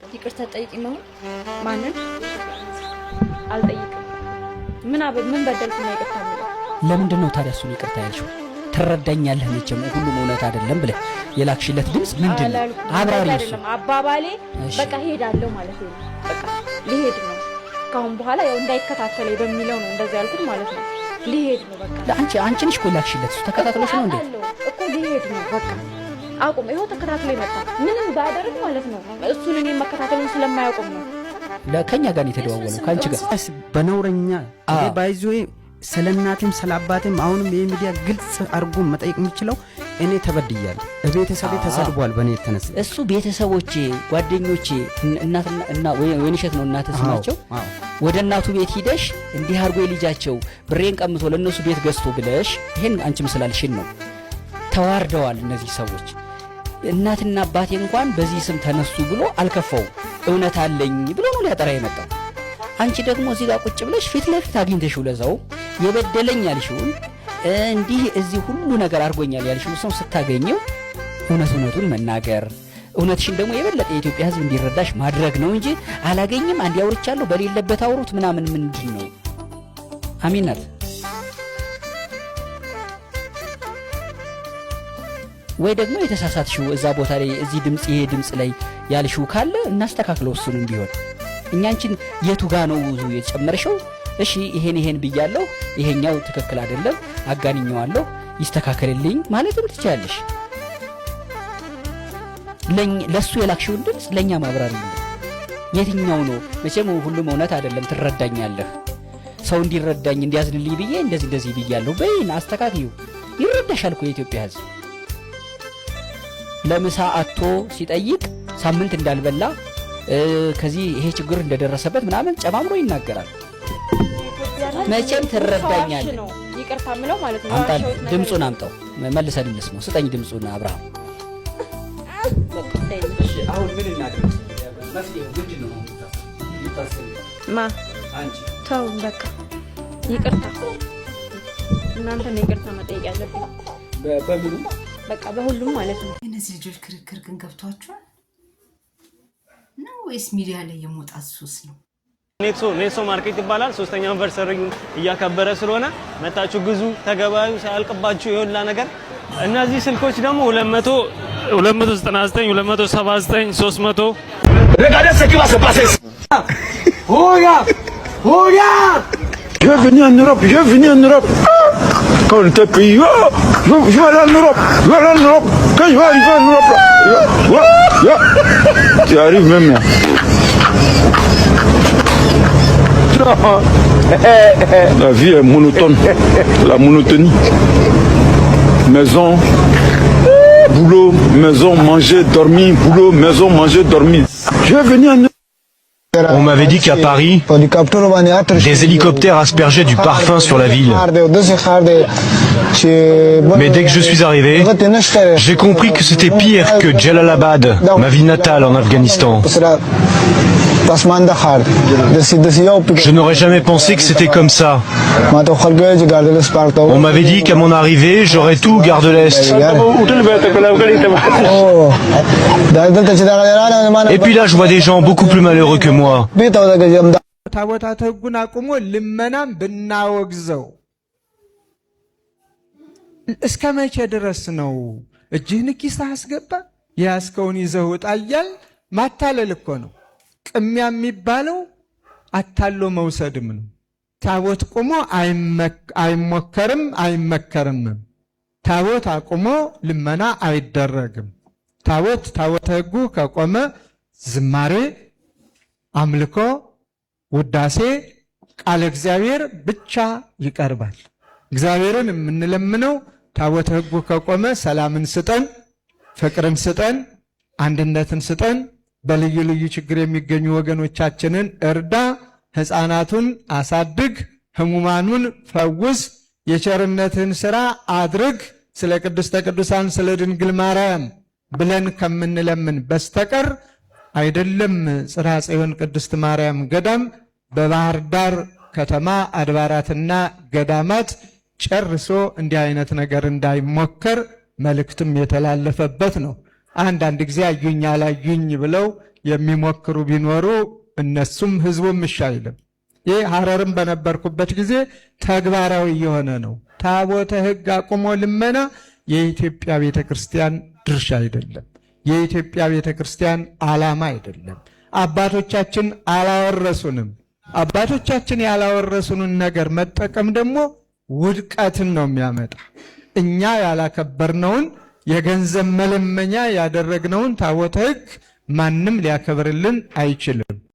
ይቅርታ ጠይቂኝ። አሁን ማንን አልጠይቅም። ምን በደልኩ ነው ይቅርታ የምለው? ለምንድን ነው ታዲያ እሱን ይቅርታ ያልሽው? ትረዳኛለህ መቼም ሁሉም እውነት አይደለም ብለህ የላክሽለት ድምፅ ምንድን ነው? አላልኩም። አብራሪ። እንደዛ እሱ አይደለም አባባሌ። እሺ። በቃ ሄዳለሁ ማለት ነው። በቃ ልሄድ ነው፣ ከአሁን በኋላ ያው እንዳይከታተለኝ በሚለው ነው እንደዛ ያልኩት ማለት ነው። ልሄድ ነው በቃ። ለአንቺ አንቺ ነሽ እኮ የላክሽለት፣ እሱ ተከታትሎሽ ነው እንዴ? አውቃለሁ እኮ፣ ልሄድ ነው በቃ፣ አቁም። ይኸው ተከታትሎ ይመጣ ምንም ባያደርግ ማለት ነው። እሱን እኔ መከታተሉን ስለማያውቁም ነው። ከኛ ጋር ነው የተደዋወለው፣ ከአንቺ ጋር። በነውረኛ ባይዞ ስለ እናቴም ስለ አባቴም አሁንም ይህ ሚዲያ ግልጽ አድርጎ መጠየቅ የሚችለው እኔ ተበድያለሁ። ቤተሰቤ ተሰድቧል በእኔ የተነሳ። እሱ ቤተሰቦቼ፣ ጓደኞቼ፣ እናትና እና ወይንሸት ነው እናትህ ስማቸው። ወደ እናቱ ቤት ሂደሽ እንዲህ አድርጎ የልጃቸው ብሬን ቀምቶ ለእነሱ ቤት ገዝቶ ብለሽ ይሄን አንቺም ስላልሽን ነው። ተዋርደዋል እነዚህ ሰዎች። እናትና አባቴ እንኳን በዚህ ስም ተነሱ ብሎ አልከፋውም። እውነት አለኝ ብሎ ነው ሊያጠራ የመጣው። አንቺ ደግሞ እዚህ ጋር ቁጭ ብለሽ ፊት ለፊት አግኝተሽው ለዛው የበደለኝ ያልሽውን፣ እንዲህ እዚህ ሁሉ ነገር አድርጎኛል ያልሽው ሰው ስታገኘው እውነት እውነቱን መናገር፣ እውነትሽን ደግሞ የበለጠ የኢትዮጵያ ሕዝብ እንዲረዳሽ ማድረግ ነው እንጂ አላገኝም፣ አንድ አውርቻለሁ፣ በሌለበት አውሩት ምናምን ምንድን ነው? አሚናት ወይ ደግሞ የተሳሳትሽው እዛ ቦታ ላይ እዚህ ድምፅ ይሄ ድምፅ ላይ ያልሽው ካለ እናስተካክለው። እሱንም ቢሆን እኛ አንቺን የቱ ጋ ነው የጨመርሽው? እሺ ይሄን ይሄን ብያለሁ፣ ይሄኛው ትክክል አይደለም፣ አጋንኘዋለሁ፣ ይስተካከልልኝ ማለትም ትችያለሽ። ለእሱ የላክሽውን ድምፅ ለእኛ ማብራሪልን። የትኛው ነው? መቼም ሁሉም እውነት አይደለም፣ ትረዳኛለህ። ሰው እንዲረዳኝ እንዲያዝንልኝ ብዬ እንደዚህ እንደዚህ ብያለሁ በይን፣ አስተካክዩ። ይረዳሻል እኮ የኢትዮጵያ ሕዝብ። ለምሳ አጥቶ ሲጠይቅ ሳምንት እንዳልበላ፣ ከዚህ ይሄ ችግር እንደደረሰበት ምናምን ጨማምሮ ይናገራል። መቼም ትረዳኛለህ። ነው ይቅርታ የምለው ማለት ነው። አምጣ የዋሸሁት ነገር ድምፁን አምጣው፣ መልሰን እንስማው። ስጠኝ ድምፁን አብርሃም። አሁን ምን እናድርግ? መፍትሄው ምንድን ነው? ማ አንቺ ተው በቃ ይቅርታ፣ እናንተ ነው ይቅርታ መጠየቅ ያለብኝ። በምኑ? በቃ በሁሉም ማለት ነው። የእነዚህ ልጆች ክርክር ግን ገብቷቸዋል ነው ወይስ ሚዲያ ላይ የመውጣት ሱስ ነው? ኔትሶ ኔትሶ ማርኬት ይባላል። ሶስተኛ anniversary እያከበረ ስለሆነ መጣችሁ ግዙ፣ ተገበያዩ፣ ሳያልቅባችሁ የሁላ ነገር። እነዚህ ስልኮች ደግሞ 200፣ 299፣ 279፣ 300። Regardez ce qui va se passer. Regarde! Regarde! Je vais venir en Europe, je vais venir en Europe. Ah! Quand on était pays, oh, je vais aller en Europe, je vais aller en Europe. Quand je vais arriver en Europe, là, tu arrives même là. Non. La vie est monotone, la monotonie. Maison, boulot, maison, manger, dormir, boulot, maison, manger, dormir. Je vais venir en On m'avait dit qu'à Paris, des hélicoptères aspergeaient du parfum sur la ville. Mais dès que je suis arrivé, j'ai compris que c'était pire que Jalalabad, ma ville natale en Afghanistan. Je n'aurais jamais pensé que c'était comme ça. On m'avait dit qu'à mon arrivée, j'aurais tout, gare de l'Est. Et puis là, je vois des gens beaucoup plus malheureux que moi. ታቦታተ ሕጉን አቁሞ ልመናም ብናወግዘው እስከ መቼ ድረስ ነው? እጅህን ኪስህ አስገባ፣ የያዝከውን ይዘህ ውጣ እያል ማታለል እኮ ነው። ቅሚያ የሚባለው አታሎ መውሰድም ነው። ታቦት ቆሞ አይሞከርም አይመከርምም። ታቦት አቁሞ ልመና አይደረግም። ታቦተ ሕጉ ከቆመ ዝማሬ፣ አምልኮ፣ ውዳሴ፣ ቃለ እግዚአብሔር ብቻ ይቀርባል። እግዚአብሔርን የምንለምነው ታቦተ ሕጉ ከቆመ ሰላምን ስጠን፣ ፍቅርን ስጠን፣ አንድነትን ስጠን፣ በልዩ ልዩ ችግር የሚገኙ ወገኖቻችንን እርዳ፣ ሕፃናቱን አሳድግ፣ ሕሙማኑን ፈውስ፣ የቸርነትህን ሥራ አድርግ፣ ስለ ቅድስተ ቅዱሳን ስለ ድንግል ማርያም ብለን ከምንለምን በስተቀር አይደለም ጽርሐ ጽዮን ቅድስት ማርያም ገዳም በባህር ዳር ከተማ አድባራትና ገዳማት ጨርሶ እንዲህ አይነት ነገር እንዳይሞከር መልእክትም የተላለፈበት ነው። አንዳንድ ጊዜ አዩኝ አላዩኝ ብለው የሚሞክሩ ቢኖሩ እነሱም ህዝቡም እሺ አይልም። ይህ ሐረርም በነበርኩበት ጊዜ ተግባራዊ የሆነ ነው። ታቦተ ሕግ አቁሞ ልመና የኢትዮጵያ ቤተ ክርስቲያን ድርሻ አይደለም። የኢትዮጵያ ቤተ ክርስቲያን ዓላማ አይደለም። አባቶቻችን አላወረሱንም። አባቶቻችን ያላወረሱንን ነገር መጠቀም ደግሞ ውድቀትን ነው የሚያመጣ። እኛ ያላከበርነውን የገንዘብ መለመኛ ያደረግነውን ታቦተ ሕግ ማንም ሊያከብርልን አይችልም።